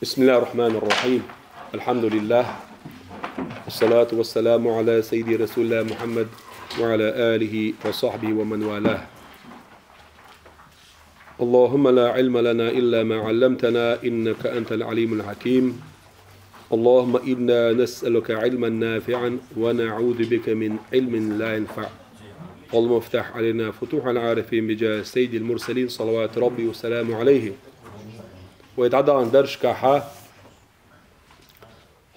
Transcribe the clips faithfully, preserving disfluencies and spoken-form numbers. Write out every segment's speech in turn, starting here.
بسم الله الرحمن الرحيم. الحمد لله. والصلاة والسلام على سيدي رسول الله محمد وعلى آله وصحبه ومن والاه. اللهم لا علم لنا إلا ما علمتنا إنك أنت العليم الحكيم. اللهم إنا نسألك علما نافعا ونعوذ بك من علم لا ينفع. اللهم افتح علينا فتوح العارفين بجاه سيد المرسلين صلوات ربي وسلامه عليه. Вай дӀадаханчу дарсехь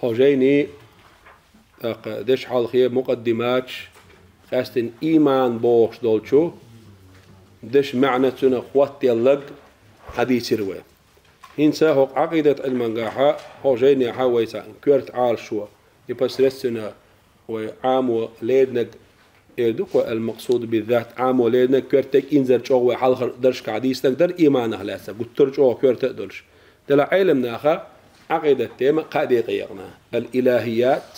хьо жайни, тӀаккха дешхьалхе мукъаддиматаш, къаьстина ийман бохуш долчу дешан маьӀна, цуьнан хӀоттаделларг хьадийцира вай. ХӀинца хӀокху Ӏакъидат Ӏилманехь, хӀокху жайнехь вай цхьа коьрта Ӏалашо, непосредственно вай Ӏамо леринарг эр ду-кх вай, ал-макъсуд би-ззат, Ӏамо леринарг, коьртаг, инзар чӀогӀа вай хьалхара дарсехь дийцинарг дара ийманах лаьцна, гуттар а чӀогӀа коьрта а долуш. Делахь Ӏеламнаха Ӏакъидат тема кхаа декъе яьккхина: ал-илахият,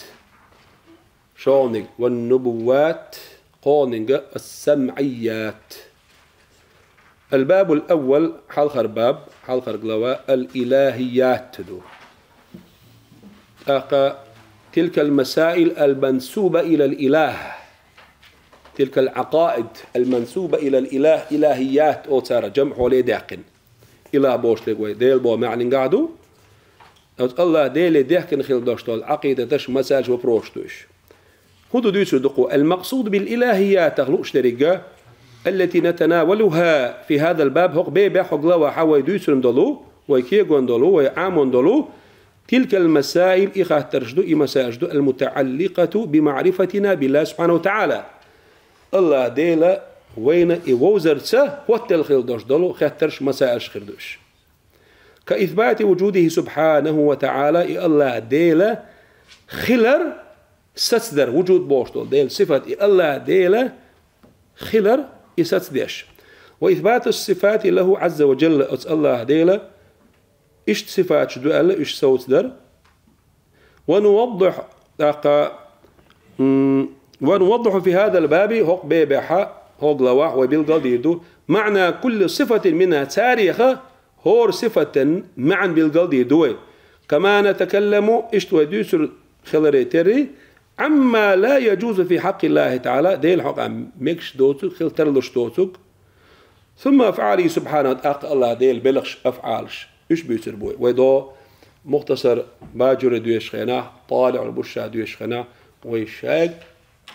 шолгӀаниг, ван-нубувват, кхоалгӀаниг, ас-самъият. Ал-бабул-аввал, хьалхара баб, хьалхара глава, ал-илахият ду. ТӀаккха: تلك المسائل المنسوبة إلى الإله. تلك العقائد المنسوبة إلى الإله، илахият олу цара, жамӀ хьоле даьккхина. Илах бохуш дерг вай Дела боху маьӀнехь ду. Оцу АллахӀ Деле дехкина хила долуш долу Ӏакъидаташ, масаьлаш, вопросаш ду уьш. ХӀун ду дуьйцур ду-кх вай? Ал-макъсуд бил-илахиятах лууш дерг, التي نتناولها في هذا الباب, хӀокху бебехь, хӀокху главахь вай дуьйцурна долу, вай кегон долу, вай Ӏамон долу, تلك المسائل, и хаттарш ду, и масаьлаш ду, المتعلقة بمعرفتنا بالله سبحانه وتعالى. АллахӀ Дела вайна и вовзарца хӀоттаделла хила долуш долу хаттарш, масаьлаш хир ду уьш. كإثبات وجوده سبحانه وتعالى, и АллахӀ Дела хилар сацдар, вужуд бохуш долу Делан сифат, и АллахӀ Дела хилар, и сацдеш. وإثبات الصفات له عز وجل, оцу АллахӀ Делан иштта сифаташ ду аьлла, уьш совцадар. ونوضح, тӀаккха, м, ونوضح في هذا الباب, хӀокху бебехь, хӀокху главахь вай билгалдийр ду, معنى كل صفة منها, царех хӀора сифатан маьӀна билгалдийр ду вай. كما نتكلم, иштта вай дуьйцур хиларе терра, عما لا يجوز في حق الله تعالى, Делан хьокъехь мегаш доцург, хила тарлуш доцург. ثم أفعاله سبحانه, тӀаккха АллахӀ Делан белхаш, афӀалаш, уьш буьйцур бу вай. Вай дӀо Мухтасар Баджури доьшучу хенахь, ТӀалиӀул Бушра доьшучу хенахь, вай шайга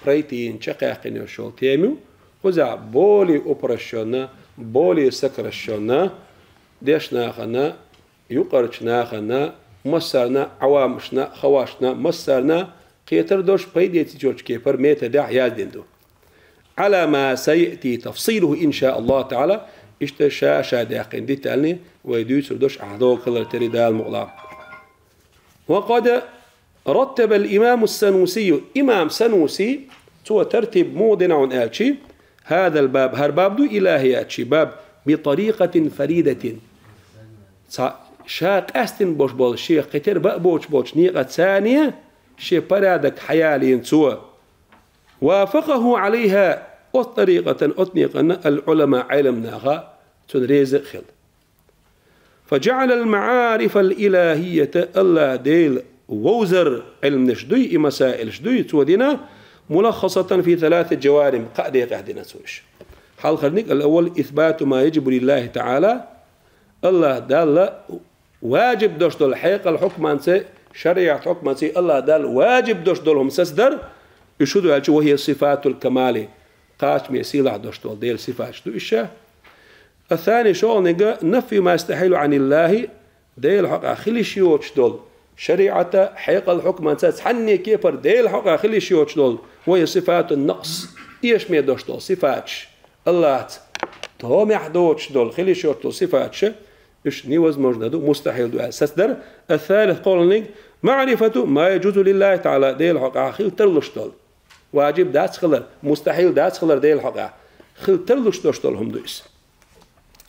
пройти йина, чекхъяьккхина йолуш йолу тема ю, кхузахь более упрощённо, более сокращённо, дешнахана, юкъарчу нахана, массарна, Ӏавамашна, хавашна, массарна кхетар долуш, пайдеца йолчу кепара, методехь яздина ду. على ما سيأتي تفصيله إن شاء الله تعالى, иштта ша-ша даьккхина детальни вай дуьйцур долуш, ахь догӀу хилар терра, Дала мукъалахь. وقد رتب الإمام السنوسي, имам Сануси, цо тартиб муха дина хьуна аьлчи, هذا الباب, хӀара баб ду илахиятчий баб, بطريقة فريدة. Цхьа ша къаьстина болуш болу, шех кхетар баа боцуш болчу некъаца царна шен порядок хьаялийна цо. وافقه عليها, оцу тӀарикъатан, оцу некъанна, العلماء, Ӏеламнаха цунна реза а хилла. فجعل المعارف الإلهية, АллахӀ Делан вовзар, Ӏилманаш дуй, и масаилаш дуй, цо дина, ملخصة في ثلاثة جوانب, кхаа декъехь дина цо уьш. Хьалхарниг, الأول إثبات ما يجب لله تعالى, АллахӀ Далла важиб долуш долу, хьекъал хьукманца, шариӀат хьукманца АллахӀ Далла важиб долуш долу хӀума сацдар, уьш хӀун ду аьлча, وهي صفات الكمال, кхачаме сийлахь долуш долу Делан сифаташ ду уьш. الثاني, шолгӀаниг, نفي ما يستحيل عن الله, Делан хьокъехь хила йиш йоцуш долу, шариӀата, хьекъал хьукманца цхьанне кепара Делан хьокъехь хила йиш йоцуш долу, وهي صفات النقص, эшаме долуш долу сифаташ, АллахӀца томехь доцуш долу, хила йиш йоцуш долу сифаташ, уьш невозможно ду, мустахьил ду аьлла сацдар. الثالث, кхоалгӀаниг, معرفة ما يجوز لله تعالى, Делан хьокъехь хила тарлуш долу. Важиб дац хилар, мустахьил дац хилар Делан хьокъехь. Хила тарлуш долуш долу хӀума ду иза.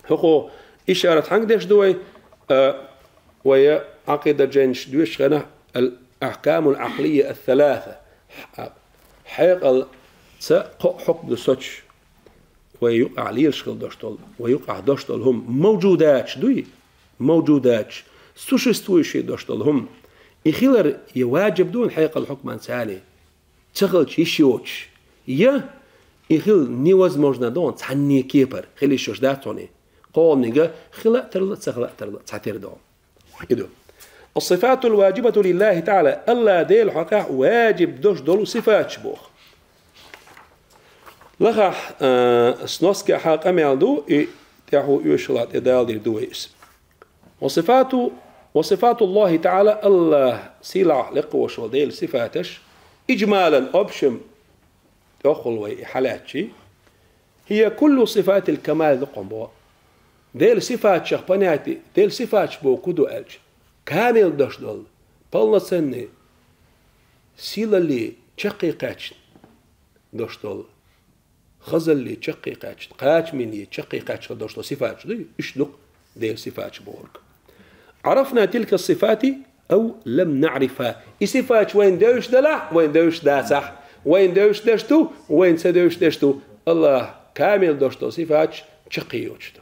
ХӀокхо ишарат хьанга деш ду вай? А, вай Ӏакъидат жайнаш доьшучу хенахь, الأحكام العقلية الثلاثة, хьекъалца кхо хьукм ду соцуш, вай юкъахь лелаш хила долуш долу, вай юкъахь долуш долу хӀума, мавжудаташ дуй, мавжудаташ, существующий дош долу хӀума. И хилар я ваджиб ду хьекъал хьукман царий, ца хилча йиш йоцуш, я и хила невозможно ду цхьанне кепара, хила йиш йоцуш дац хьуна. Кхолнига хила а тарла, ца хила а тарла, цхьатера ду. И ду. الصفات الواجبة لله تعالى, Аллах Дела хьокъехь ваджиб дош долу сифаташ боху. Лахахь, а, сноскехь къамел ду, и тӀаьхьо оьшуш хилахь тӀе далдийр ду вай иза. وصفات، وصفات الله تعالى, Аллах сийлахь лекха волуш волу Делан сифаташ, إجمالا, общем, тӀехула вай и хьалаьцчи, هي كل صفات الكمال ду кхуьнан боху. Делан сифаташах понятие, Делан сифаташ боху ду аьлча, камил дош долу, полноценный, сийлалле чаккхе кхаьчна дош долу, хазалле чаккхе кхаьчна, кхачамалле чаккхе кхаьчна дош долу сифаташ дуй, уьш ду-кх Делан сифаташ бохург. عرفنا تلك الصفات أو لم نعرفها. И сифаташ вайна девзаш делахь, вайна девзаш дацахь, вайна девзаш деш ду, вайна ца девзаш деш ду, Аллах камил дош долу сифаташ чаккхе йоцуш ду.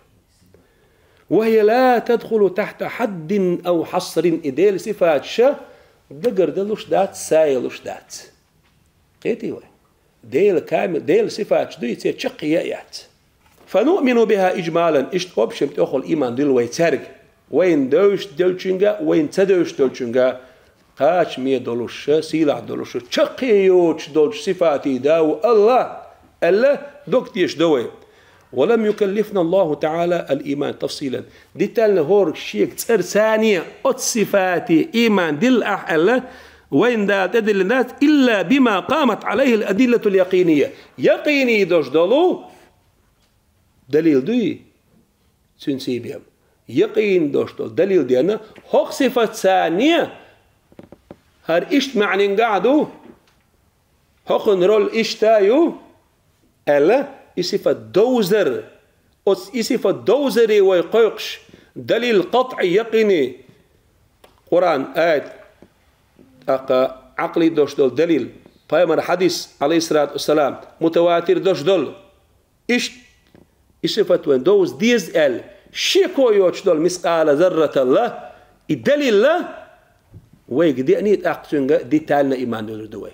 وهي لا تدخل تحت حد أو حصر. И Делан сифаташ дагардалуш дац, са ялуш дац. Кхетий вай? Делан камил, Делан сифаташ дуй, церан чаккхе а яц. فنؤمن بها إجمالا, иштта общем тӀехула ийман дуьллу вай цаьрга. Вайна девзаш долчуьнга, вайна ца девзаш долчуьнга, кхачаме долуш, сийлахь долуш, чаккхе йоцуш долчу сифатийн да ву Аллах, аьлла, дог тешаш до вай. ولم يكلفنا الله تعالى الإيمان تفصيلا. Детально хӀоранг шега цӀарца а оцу сифатийн ийман дилла ахь аьлла, вайна Дала тӀедиллина дац, إلا بما قامت عليه الأدلة اليقينية. Якъиний дош долу далил дуй, цуьнан сий бен. Якъиний дош долу далил деана, хӀокху сифатца а, хӀара иштта маьӀнингахь ду, хӀокхуьнан роль иштта ю, аьлла, и сифат довзар, оцу и сифат довзаре вай кхойкхуш, далил къатӀий, якъиний, Къуръан аят, тӀаккха Ӏакълий дош долу далил, пайхамар хьадис, алейхиссалату вассалам, мутаватир дош долу. Иштта и сифат вайн довза деза аьлла, шеко йоцуш долу мискъала зарраталла, и далилла вайга деаний, тӀаккха цуьнга детально ийман дуьллур ду вай.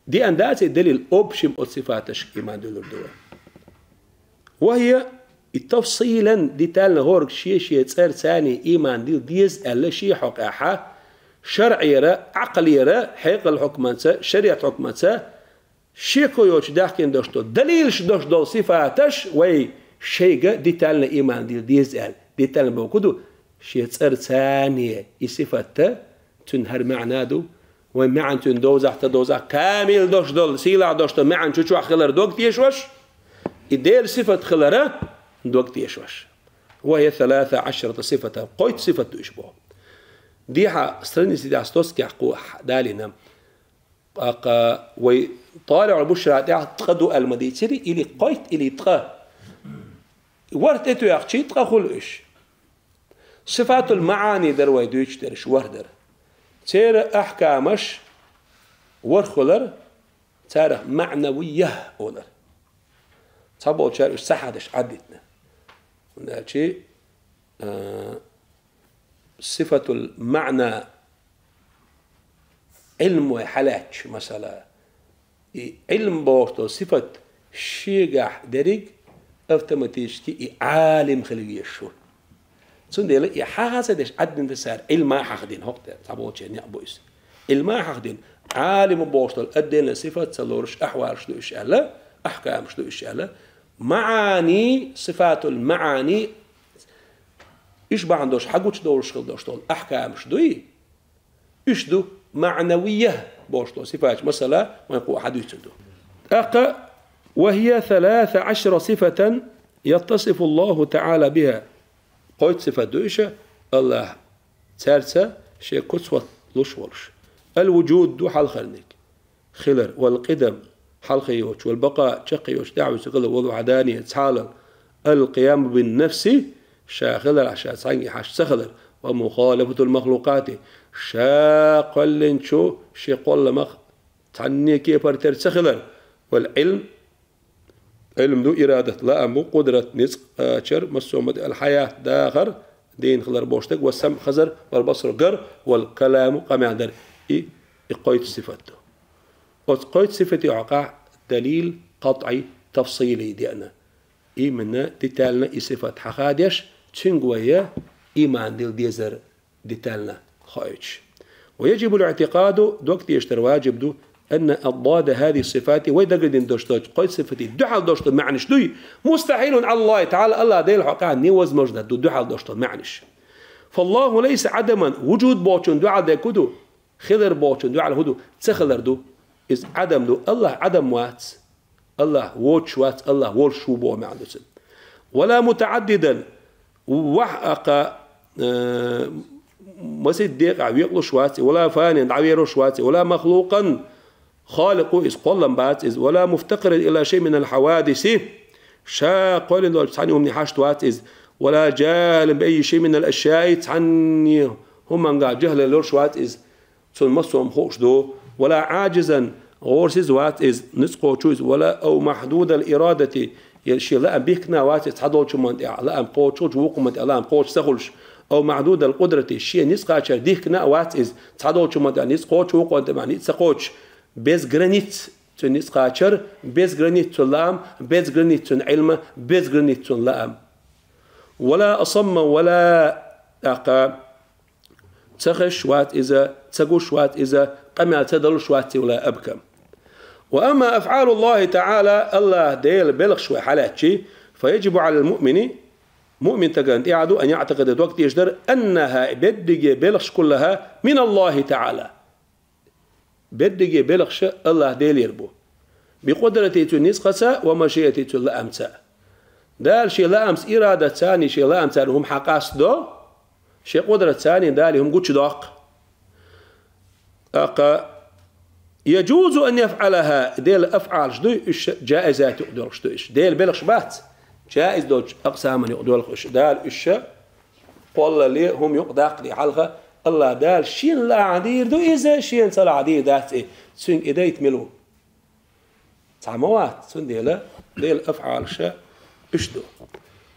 Деана дац и далил, общем оцу сифаташка ийман дуьллур ду вай. وهي, и тафсилан, детально хӀоранг шен-шен цӀарца ийман дилла деза аьлла, шен хьокъехь, шарӀера, Ӏакълера, хьекъал хьукманца, шариат хьукманца, шеко йоцуш даьхкина дош долу, далилаш дош долу сифаташ вай шайга детально ийман дилла деза аьлла. Детально бохург ду, шен цӀарца и сифатта, цуьнан хӀара маьӀна ду, вайн маьӀна цуьнан довзахь, ца довзахь, камил дош долу, сийлахь дош долу маьӀна чу чохь хилар дог тешаш, и Делан сифат хилара дог тешаш. وهي ثلاث عشرة صفة, кхойтта сифат ду уьш боху. Дехьа страница тӀехь стоскехь кхо далийна. ТӀаккха вай ТӀалиӀул Бушра тӀехь ткъа ду аьлла ма дийцирий, или кхойтта, или ткъа. ВорхӀ тӀетоьхчий ткъа хуьлу уьш. Сифатул маӀани дара вай дуьйцуш дерш, ворхӀ дара. Церан ахькамаш ворхӀ хилар, царах маӀнавийя олар. Цхьаболчара уьш ца хьадеш Ӏаддитина. ХӀунда аьлча, а, сифатул маӀна Ӏилм вай хьалаьтташ, масала, и Ӏилм бохуш долу сифат шегахь дерриг автоматически и Ӏалим хила везаш ву. Цундела и хьаха ца деш Ӏаддина цара, Ӏилма хьахдина, хӀокху тӀе цхьаболчеран некъ бу иза. Ӏилма хьахдина, Ӏалим бохуш долу отдельно сифат ца лоруш, ахьвалаш ду уьш аьлла, ахькамаш ду уьш аьлла, маӀани, сифатул маӀани, уьш бахьана долуш хьагучудовлуш хила долуш долу ахькамаш дуй, уьш ду маӀнавийя бохуш долу сифаташ, масала, вайн кхо хьадуьйцур ду. ТӀаккха, وهي ثلاث عشرة صفة يتصف الله تعالى بها. Кхойтта сифат ду уьш, Аллах цаьрца шен куц хӀотталуш волуш. Ал-вуджуд ду хьалхарниг. Хилар, вал къидам, хьалха йоцуш, вал бакъа, чаккхе йоцуш, даьхьа вуьсу хилар, вал вахьданийя, цхьалар, ал-къияму бин нафси, ша хиларехь, ша цхьаьнгге хьашт ца хилар, ва мухалафатул махлукъати, ша кхоьллинчу шен кхолламах цхьанне кепара тера ца хилар, вал Ӏилм, Ӏилм ду ирадат, лаам бу, къудрат, ницкъ, кхачар, массо а ма-, ал-хьаят, дахар, дийна хилар бохуш дерг, ва сам хазар, вал басру гар, вал каламу къамел дар. И, и кхойтта сифат ду. Оцу кхойтта сифате хьокъехь далил къатъий, тафсилий деана. Именно детально и сифат хьахадеш, цуьнга вай иман дила дезар детально хоуьйтуш. ويجب الاعتقاد, дог тешар важиб ду, أن أضداد هذه الصفات, вай дагардина долуш долчу кхойтта сифате дуьхьал долуш долу маьӀнаш дуй, مستحيل على الله تعالى, АллахӀ Делан хьокъехь невозможно ду дуьхьал долуш долу маьӀнаш. فالله ليس عدما, вужуд бохучун дуьхьал дерг хӀун ду? Хилар бохучун дуьхьал хӀун ду? Ца хилар ду. Иза Ӏадам ду. АллахӀ Ӏадам вац. АллахӀ воцуш вац, АллахӀ волуш ву боху маьӀна ду цуьнан. ولا متعددا, ваьхьа аккха, э, масийтта декъехь векъалуш вац и, ولا فانيا, дӀавелуш вац и, ولا مخلوقا, халикъ ву иза, кхоллам бац иза, ولا مفتقرا إلى شيء من الحوادث, ша кхоьллина долчу цхьана хӀумане хьашт вац иза, ولا جاهلا بأي شيء من الأشياء, цхьанне хӀуманга жехӀлеллуш вац иза, цунна массо а хӀума хууш ду, ولا عاجزا, гӀорасиз вац иза, ницкъ кхочу иза, ولا أو محدود الإرادة, я шен лаам бихкина а вац иза цхьадолчу хӀуманна тӀехь, лаам кхочуш, вукху хӀуманна тӀехь лаам кхочуш ца хуьлуш, أو محدود القدرة, шен ницкъ кхачар дихкина а вац иза цхьадолчу хӀуманна тӀехь ницкъ кхочуш, вукхунна тӀехь ницкъ ца кхочуш, без границ цуьнан ницкъ кхачар, без границ цуьнан лаам, без границ цуьнан Ӏилма, без границ цуьнан лаам. ولا أصم ولا, тӀаккха, ца хезаш вац иза, ца гуш вац иза, къамел ца далуш вац иза, ولا أبكم. وأما أفعال الله تعالى, АллахӀ Делан белхаш вай хьалаьцчи, فيجب على المؤمن, муъмин стагана тӀехь ду, أن يعتقد, дог тешар, أنها, берриге белхаш, كلها من الله تعالى. Берриге белхаш АллахӀ Делера бу. بقدرته, цуьнан ницкъаца, ومشيئته, цуьнан лаамца. Дала шен лаамца, ирадатца, шен лаамца хӀума хьан къастадо, шен къудратца Дала хӀума гучудоккху. ТӀаккха, يجوز أن يفعلها, Делан афӀалаш дуй уьш, жаизатийн юкъа доьлхуш ду уьш. Делан белхаш бац, жаиз долчу акъсаман юкъа доьлху уьш. Дала уьш кхоллале, хӀума юкъадаккхале хьалха, АллахӀ Дала шена лаахь дийр ду иза, шена ца лаахь дийр дац и. Цуьнга и дайта мила ву? Цхьа ма вац, цундела Делан афӀалаш уьш ду.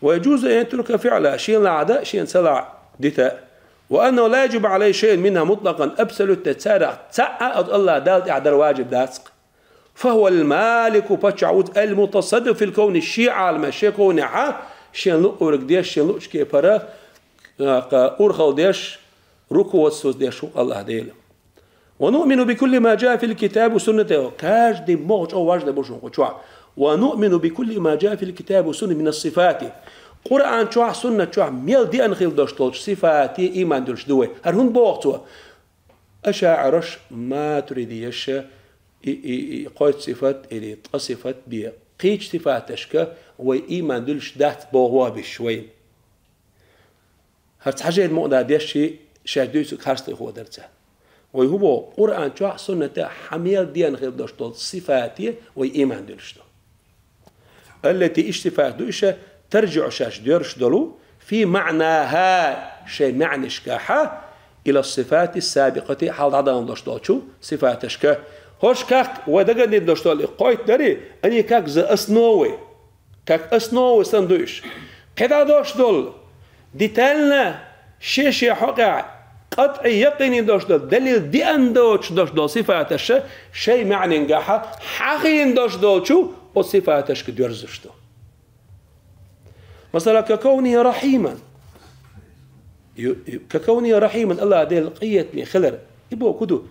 ويجوز أن يترك فعلها, шена лаахь дан, шена ца лаахь дита. وأنه لا يجب عليه شيء منها مطلقا, абсолютно царах цхьаъ а оцу АллахӀ Далла тӀехь дар важиб дац-кх. فهو المالك, паччахь ву иза, المتصرف في الكون, шен Ӏаламехь, шен ковнехь, шен луъург деш, шен луъучу кепара, а, урхалла деш, руководство деш ву АллахӀ Дела. ونؤمن بكل ما جاء في الكتاب والسنة, каждый могӀа чӀогӀа важно бу шуна кху чохь. ونؤمن بكل ما جاء في الكتاب والسنة من الصفات. Къуръан чохь, суннат чохь мел деана хила долуш долчу сифате иман дуьллуш ду вай. ХӀара хӀунда боху цо? АшаӀираш, матуридияша, и, и, и кхойтта сифат или ткъа сифат бен, кхечу сифаташка вай иман дуьллуш дац боху вахӀабисташ вайна. ХӀара цхьа жайна мукъана деш шаьш дуьйцург харцлуьйхо дара цара. Вай хӀун боху? Къуръан чохь, суннатехь хьан мел деана хила долуш долчу сифате вай иман дуьллуш ду. التي, иштта сифат ду уьш, ترجع, шаьш доьрзуш долу, في معناها, шайн маьӀнашкахь, إلى الصفات السابقة, хьалха дӀадахана долуш долчу сифаташка. ХӀорш как вай дагардина долуш долу и кхойтта дарий, они как за основы, как основы санна ду уьш. КхидӀа долуш долу, детально, шен-шен хьокъехь, къатӀий якъийна долуш долу, далил деана доцуш долуш долу сифаташ шайн маьӀненгахь хьахийна долуш долчу оцу сифаташка доьрзуш ду. Масала, ككونه رحيما. Ю-, ю-, ككونه رحيما, АллахӀ Дела къинхетаме хилар. И бохург хӀун ду?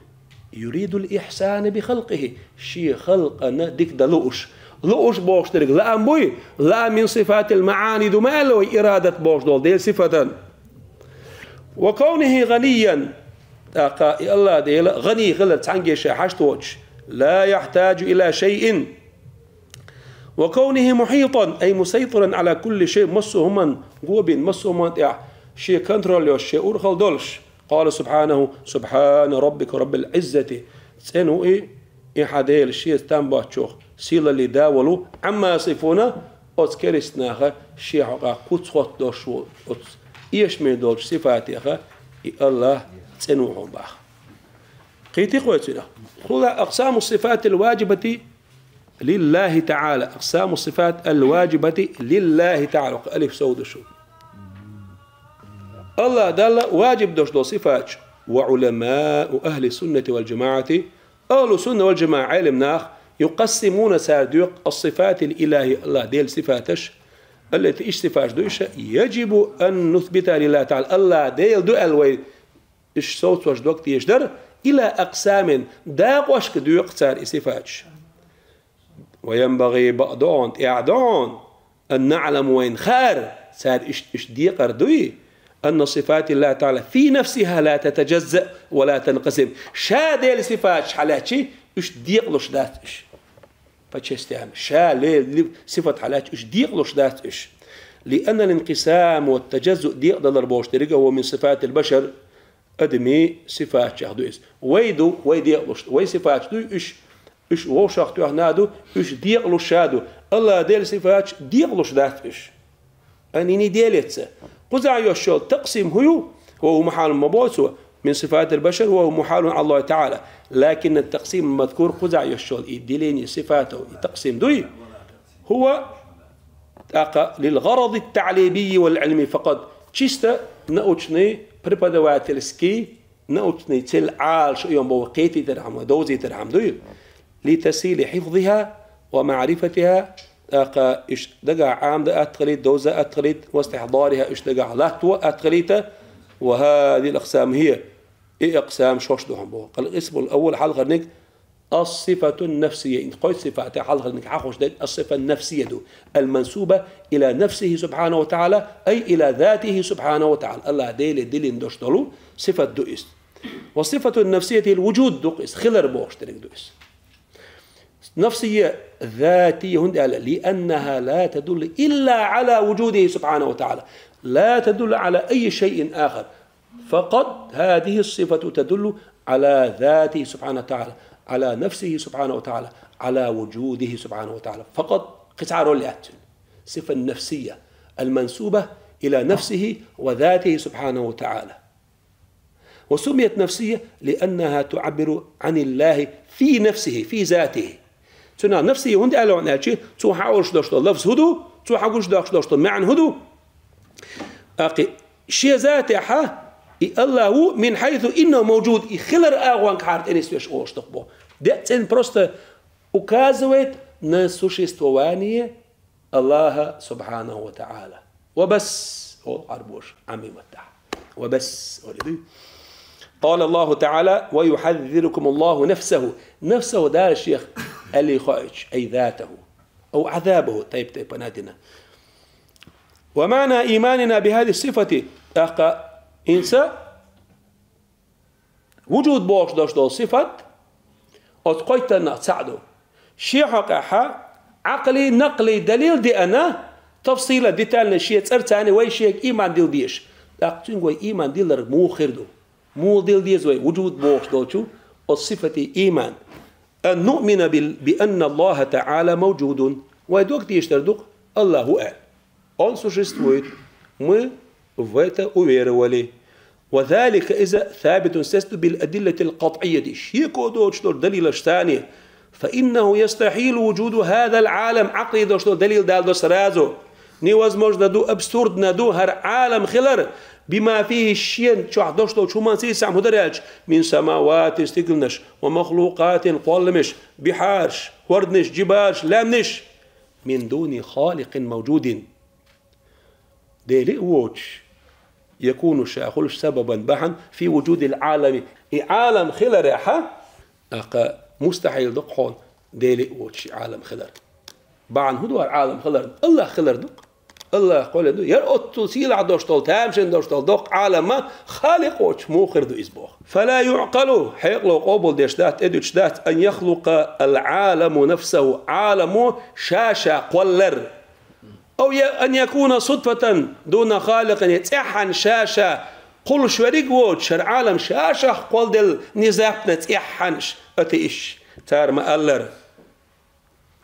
يريد الإحسان بخلقه. Шен халкъана дика дан лууш. Лууш бохуш дерг лаам буй, лаам мин сифатил маӀани ду ма аьлла вай, ирадат бохуш долу Делан сифатан. وكونه غنيا. ТӀаккха и АллахӀ Дела гӀани хилар, цхьаьнгге ша хьашт воцуш. لا يحتاج إلى شيء. وكونه محيطا، أي مسيطرا على كل شيء, массо а хӀуманна го бина, массо а хӀуманна тӀехь шен контроль йолуш, шен урхалла долуш. قال سبحانه: سبحان ربك رب العزة. ЦӀена ву и, и хьан Дела, шен там боцчух, сийлаллин да волу, عما يصفون, оцу керстанаха шен хьокъехь куц хӀоттош волу, оцу эшаме долчу сифатеха и АллахӀ цӀена ву хьуна боху. Кхийтий-кх вай цуьнах. Хила أقسام الصفات الواجبة لله تعالى. أقسام الصفات الواجبة لله تعالى. Алиф сов ду шу. Аллаха Далла ваджиб долуш долу сифаташ. وعلماء أهل السنة والجماعة، أهل السنة والجماعة Ӏелам нах, يقسمون цара доькъу الصفات الإلهية Аллаха Делан сифаташ, التي иштта сифаташ ду уьш, يجب أن نثبتها لله تعالى Аллаха Дела ду аьлла вай уьш совцош дог тешаш дара, إلى أقسام дакъошка доькъу цара и сифаташ. وينبغي бакъ ду хьуна, тӀехь ду хьуна, أن نعلم вайна хаар, цара иштта уьш декъар дуй, أن صفات الله تعالى في نفسها لا تتجزأ ولا تنقسم. Ша Делан сифаташ хьалаьцчи, уьш декъалуш дац уьш. По частям. Ша Делан сифат хьалаьцчи, уьш декъалуш дац уьш. لأن الانقسام والتجزؤ декъадалар бохуш дерг а هو من صفات البشر, адамийн сифатех ду иза. Вай ду, вай декъалуш, вай сифаташ дуй уьш, уьш вовшах тоьхна а ду, уьш декъалуш а ду. Аллаха Делан сифаташ декъалуш дац уьш. Ан йини делеца. Кхузахь йолуш йолу такъсим хӀун ю? وهو محال ма боху цо, من صفات البشر وهو محال على الله تعالى. لكن التقسيم المذكور кхузахь йолуш йолу и деление сифатов, и такъсим дуй, هو тӀаккха للغرض التعليمي والعلمي فقط, чисто научный, преподавательский, научный цель Ӏалашо йолу боху кхетийтархьама, довзийтархьама дуй, لتسهيل حفظها ومعرفتها, тӀаккха уьш дагахь Ӏамадан атта хилийта, довза атта хилийта, واستحضارها уьш дагахь латто атта хилийта, وهذه الأقسام هي, и акъсам шош ду хьуна боху. القسم الأول хьалхарниг الصفة النفسية, и кхойтта сифатех хьалхарниг хьахуш дерг الصفة النفسية ду, المنسوبة إلى نفسه سبحانه وتعالى، أي إلى ذاته سبحانه وتعالى. Аллаха Деле диллина долуш долу сифат ду иза. والصفة النفسية الوجود ду-кх иза, хилар бохуш дерг ду иза. نفسية ذاتية хӀунда аьлла? لأنها لا تدل إلا على وجوده سبحانه وتعالى. لا تدل على أي شيء آخر. فقط هذه الصفة تدل على ذاته سبحانه وتعالى، على نفسه سبحانه وتعالى، على وجوده سبحانه وتعالى. فقط кхин цхьа роль яц цуьнан. الصفة النفسية المنسوبة إلى نفسه وذاته سبحانه وتعالى. وسميت نفسية لأنها تعبر عن الله في نفسه، في ذاته. Цунах нафсия хӀунда аьлла хьуна аьлчи, цо хьан олуш долуш долу лафз хӀун ду, цо хьан гуш доккхуш долуш долу маьӀна хӀун ду? Аккхи, шен затехьа, и Аллах ву, من حيث إنه موجود, и хилар агӀонгахьара тӀе нисвеш олуш доккху бо. Де цӀена просто указывает на существование Аллаха субхьанаху ва таӀала. Ва бас, олу Ӏарбоша, Ӏамиматтахь. Ва бас, олу ду. قال الله تعالى: ويحذركم الله نفسه. نفسه Дала Шех аьллий хоуьйтуш, أي ذاته. أو عذابه, тайп-тайпана дина. ومعنى إيماننا بهذه الصفة, тӀаккха хӀинца вуджуд бохуш долуш долу сифат, оцу кхойттаннах цхьаъ ду. Шен хьокъехьа, Ӏакъли, накъли далил деана, тафсила, детально шен цӀарца вай шега ийман дила дезаш. ТӀаккха цуьнга вай ийман дилар муха хир ду? Муха дила деза вай вуджуд бохуш долчу оцу сифате ийман? أن نؤمن بال-، بأن الله تعالى موجود. Вай дог тешар ду-кх, Аллах ву аьлла. Он существует. Мы в это уверовали. وذلك иза ثابت сесту بالأدلة القطعية. Шеко доцуш долу далилаш цани. فإنه يستحيل وجود هذا العالم. Ӏакъли долуш долу далил дала до сразу. Невозможно ду, абсурдно ду хӀара Ӏалам хилар. بما فيه шен чохь долуш долчу хӀуманца сийсам хӀун дара аьлча, من سماوات стигланаш, ومخلوقات кхолламаш, بحار хӀордаш, جبال лаьмнаш. من دون خالق موجود. Дела а воцуш, يكون ша хуьлуш سببا бахьана في وجود العالم. И Ӏалам хиларехьа, тӀаккха мустахьил ду-кх хьуна Дела а воцуш и Ӏалам хилар. Бахьана хӀун ду хӀара Ӏалам хиларна? Аллах хилар ду-кх. Аллах кхоьллина ду. Яра оццул сийлахь долуш долу, тамашийна долуш долу доккха Ӏалам а, Халикъ воцуш муха хир ду иза боху? فلا يعقل, хьекъало къобалдеш дац, тӀедуьтуш дац, أن يخلق العالم نفسه, Ӏаламо ша-ша кхоллар. أو ي-، أن يكون صدفة دون خالق, я цӀеххьана ша-ша кхуллуш верг воцуш, хӀара Ӏалам ша-шах кхолладелла внезапно цӀеххьана, атеисташ, цара ма-аллара.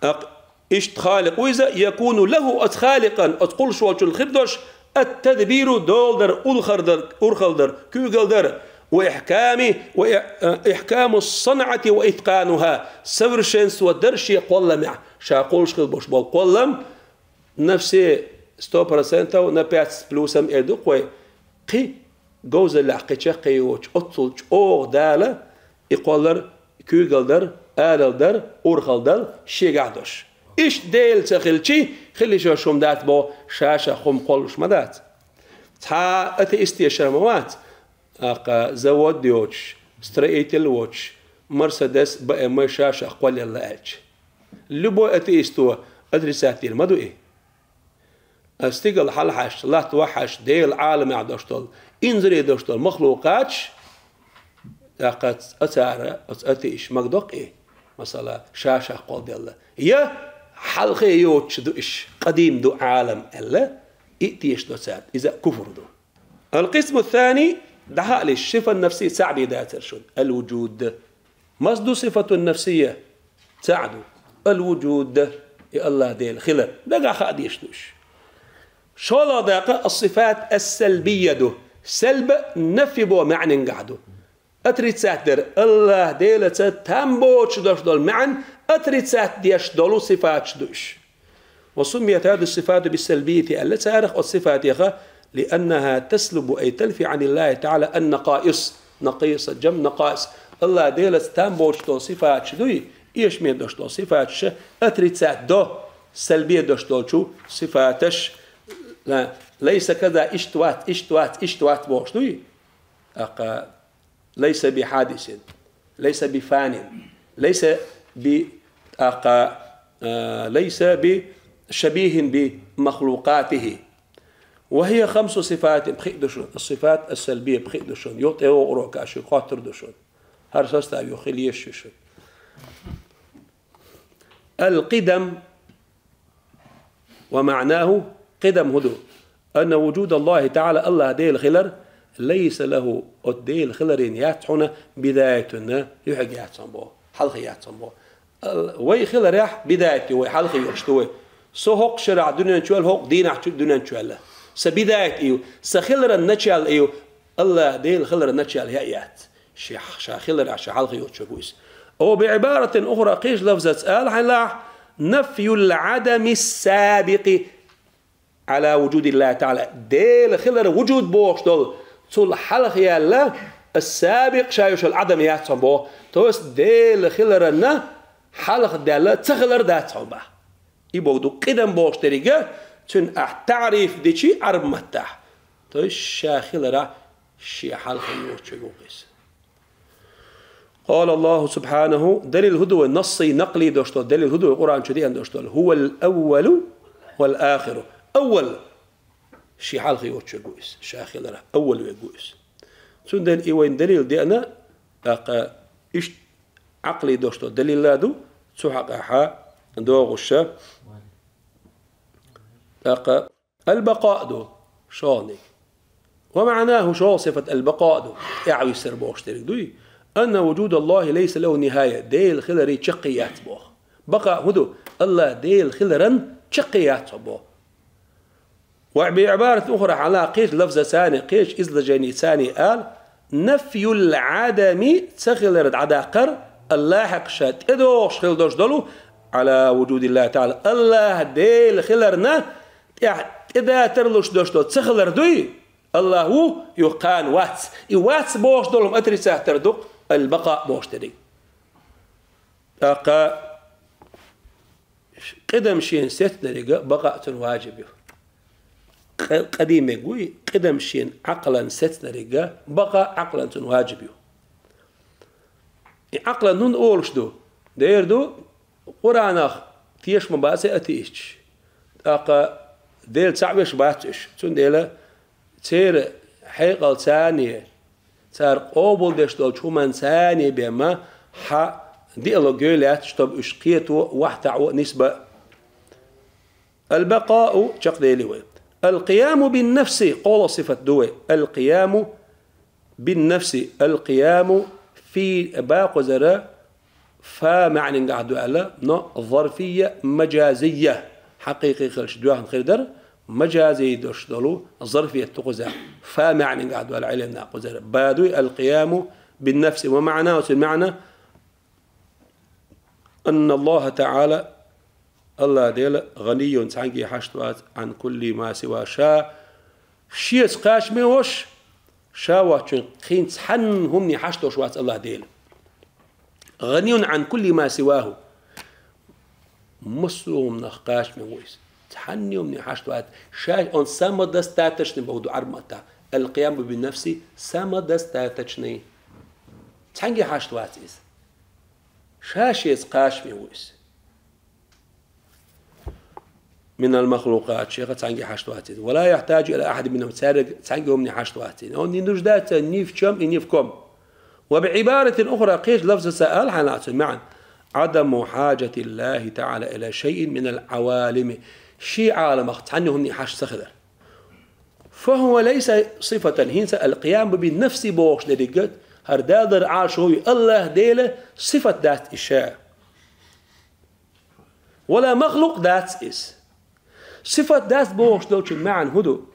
Акъ-, иштта Халикъ ву иза, يكون له, оцу Халикъан, оцу кхуллуш волчун хир долуш, التدبير, дола дар, улхар дар, урхалла дар, куьйгалла дар, وإحكام, وإ-, إحكام الصنعة وإتقانها, совершенство дар шен кхолламехь, ша кхуллуш хила болуш болу кхоллам, на все сто процентов, на пять с плюсом эр ду-кх вай, кхин говзаллехь кхин чаккхе йоцуш, оццул чӀогӀа Дала и кхоллар, куьйгалла дар, алалла дар, урхалла дала шегахь долуш. Иштта Дела ца хилча, хила йиш йолуш хӀума дац боху, ша-шах хӀума кхоллалуш ма дац. Цхьа атеист тешар ма вац, тӀаккха завод йоцуш, строитель воцуш, Мерседес, БМВ ша-шах кхоллаелла аьлча. Любой атеисто отрицать дийр ма ду и. Ас стигала хьалахьаьжча, латта вахьаьжча, Делан Ӏаламехь долуш долу, инзаре долуш долу махлукъаташ, тӀаккха а цара, оцу атеисташа магадо-кх и, масала, ша-шах кхолладелла. Я хьалхе йоцуш ду уьш, къадим ду Ӏалам аьлла, и а тешадо цара, иза а куфр ду. القسم الثاني, дӀахаалаш, сифат нафсия цхьаъ бен дацара шуна, الوجود. Маса ду сифатун нафсия? ЦаӀ ду. Ал-вуджуд, и АллахӀ Дела хилар. Дагахь хаа дезаш ду уьш. ШолгӀа дакъа ас-сифат ас-салбия ду. Салба нафи бо маьӀнангахь ду. Отрицать дар. АллахӀ Делаца там боцуш долуш долу маьӀна отрицать деш долу сифаташ ду уьш. وسميت هذه الصفات بالسلبية, аьлла царах оцу сифатеха, لأنها تسلب أي تنفي عن الله تعالى النقائص. Накъис, джам накъаис. АллахӀ Делаца там боцуш долу сифаташ дуй, эшаме долуш долу сифаташ отрицать до, салбе долуш долчу сифаташ, ла, лайса каза, иштта вац, иштта вац, иштта вац бохуш дуй. ТӀаккха ليس بحادث، ليس بفان، ليس ب، тӀаккха, а, ليس بشبيه بمخلوقاته. وهي خمس صفات, пхиъ ду шуна. Ас-сифат ас-салбия пхиъ ду шуна. Юха тӀе вогӀур вац, шуьга хоттур ду шуна. ХӀара состав юха хила езаш ю шуна. القدم ومعناه, قدم хӀун ду? أن وجود الله تعالى, АллахӀ Дела хилар, ليس له, оцу Дела хиларна яц хьуна, بداية, юьхьиг яц хьуна боху, хьалха яц хьуна боху. Ал-, вай хиларехь بداية ю вай, хьалха йолуш ду вай. Со хӀокху шарахь дуьнен чу ваьлла, хӀокху дийнахь чу дуьнен чу ваьлла. Сан بداية и ю, сан хиларан начало и ю, АллахӀ Дела хиларан начало я а яц. Шен, ша хиларехь, ша хьалха йоцуш верг ву иза. أو بعبارة أخرى, кхечу лафзаца ала хьайна лахь, نفي العدم السابق على وجود الله تعالى. Дела хилар вуджуд бохуш долу, цул хьалха яьлла, ас-сабикъ ша йолуш йолу Ӏадам яц хьуна боху. То есть Дела хиларна хьалха даьлла ца хилар дац хьуна боху. И боху ду къидам бохуш деррига, цуьнан ахь таъриф дичи Ӏарб маттахь. То есть ша хиларехь шен хьалха йоцуш верг ву иза. قال الله سبحانه, далил хӀун ду вай, нассий, накълий долуш долу далил хӀун ду вай, Къуръан чу деана долуш долу? هو الأول والآخر. Аввал, шен хьалха йоцуш верг ву иза, ша хиларехь аввал верг ву иза. Цундела и вайна далил деана, тӀаккха иштта Ӏакълий долуш долу далил а ду, цу хьакъехьа догӀуша. ТӀаккха البقاء ду, шолгӀаниг. ومعناه, шолгӀа сифат البقاء ду, тӀаьхьависсар бохуш дерг дуй. أن وجود الله ليس له نهاية, Дела хиларан чаккхе яц боху. Бакъа хӀун ду? АллахӀ Дела хиларан чаккхе яц хьуна боху. وبعبارة أخرى, хьала кхечу лафзаца а, кхечу изложеница а ала, نفي العدم, ца хилар дӀадаккхар, اللحق, ша тӀедогӀуш хила долуш долу, على وجود الله تعالى, АллахӀ Дела хиларна тӀехь тӀедатар луш долуш долу ца хилар дуй, АллахӀ ву, юха кхана вац. И вац бохуш долу отрицать дар ду-кх البقاء бохуш дерриг. ТӀаккха къидам шена сецнариг а, бакъа а цунна важиб ю. Къ-, къадим верг вуй, къидам шена Ӏакълан сецнариг а, бакъа а Ӏакълан цунна важиб ю. И Ӏакълан хӀунда олуш ду? Дера ду, Къуръанах теша ма бац и атеисташ. ТӀаккха Дела цхьаъ веш бац уьш. Цундела церан хьекъалца а, цара къобалдеш долчу хӀуманца а бен ма хьа диалог йой лаьтташ, чтобы уьш кхето а, вахьтахь а, нисба а. البقاء, чекхдели вай. القيام بالنفس, кхоалгӀа сифат ду вай. القيام بالنفس, القيام في, бакъ кхузара фа маьӀнангахь ду аьлла, но зарфия мажазия. Хьакъикъи хилча доьхна хир дара, мажази долуш долу зарфият ду кхузахь. Фа маьӀнангахь ду аьлла Ӏилманна кхузара. Ба дуй القيام بالنفس ومعناه, цуьнан маьӀна أن الله تعالى, АллахӀ Дела, гӀанийюн, цхьаьнгге хьашт вац, عن كل ما سواه, ша шеца кхачаме волуш, Ша воацачун кхин цхьанна хӀумане хьашт долуш вац АллахӀ Дела. غني عن كل ما سواه. Массо а хӀуманах кхачаме ву иза. Цхьанна хӀумане хьашт вац. Ша он самодостаточный боху ду Ӏарбий маттахь. القيام بنفسه самодостаточный. Цхьаьнгге хьашт вац иза. Ша шеца кхачаме ву иза. من المخلوقات, шеца цхьаьнгге хьашт вац иза. ولا يحتاج إلى أحد منهم, цаьрга цхьаьнгге хӀумане хьашт вац иза. Он не нуждается ни в чём и ни в ком. وبعبارة أخرى, кхечу лафзаца ала хьан лаьцна маьӀна: عدم حاجة الله تعالى إلى شيء من العوالم. Шен Ӏаламах цхьанна хӀумане хьашт ца хилар. فهو ليس صفة, хӀинца القيام بنفسه бохуш дерриг а, хӀара Дала дар Ӏаршо ву, АллахӀ Делан сифат дац иза ша. ولا مخلوق дац иза. Сифат дац бохуш долчун маьӀна хӀун ду?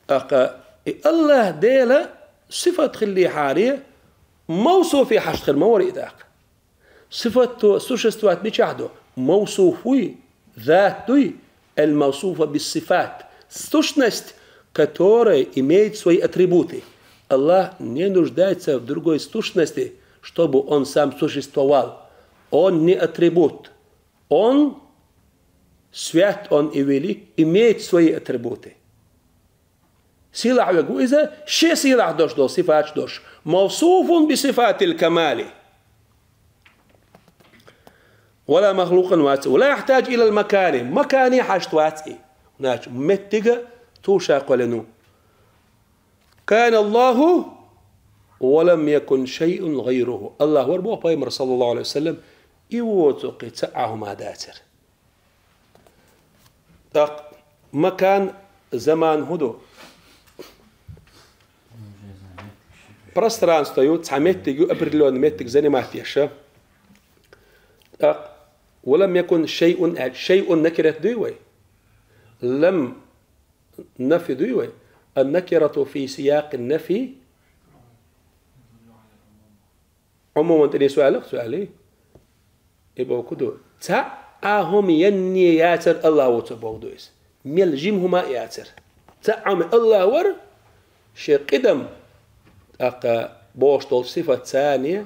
ТӀаккха и АллахӀ Делан сифат хиллехьара, мавсуфе хьашт хир ма вара и тӀаккха. Сифат то существовать мичахь ду? Мавсуф вуй, зат дуй, الموصوف بالصفات, сущность, которая имеет свои атрибуты. АллахӀ не нуждается в другой сущности, чтобы он сам существовал. Он не атрибут. Он, свят он и велик, имеет свои атрибуты. Сийлахь верг ву иза, шен сийлахь долуш долу сифаташ долуш. موصوف بصفات الكمال. ولا مخلوقا вац. ولا يحتاج إلى المكان. Макане хьашт вац и. Значит, меттиг а ту ша кхоьллина ву. كان الله ولم يكن شيء غيره. АллахӀ вара боху пайхамар, саллаллаху Ӏалайхи ва саллам, и воцу кхин цхьа а хӀума дацара. ТӀаккха макан, заман хӀун ду? Пространство ю, цхьа меттиг ю, определённый меттиг занимать еш. ТӀаккха ولم يكن شيء аьлча, шайъун накират дуй вай? Лам нафи дуй вай? النكرة في سياق النفي. Умуман тӀе суалах суали. И боху ду. Цхьа а хӀума енне яцара АллахӀ ву цо боху ду иза. Мел жима хӀума а яцара. Цхьа а хӀума АллахӀ вара, шен къидам, тӀаккха бохуш долчу сифат царне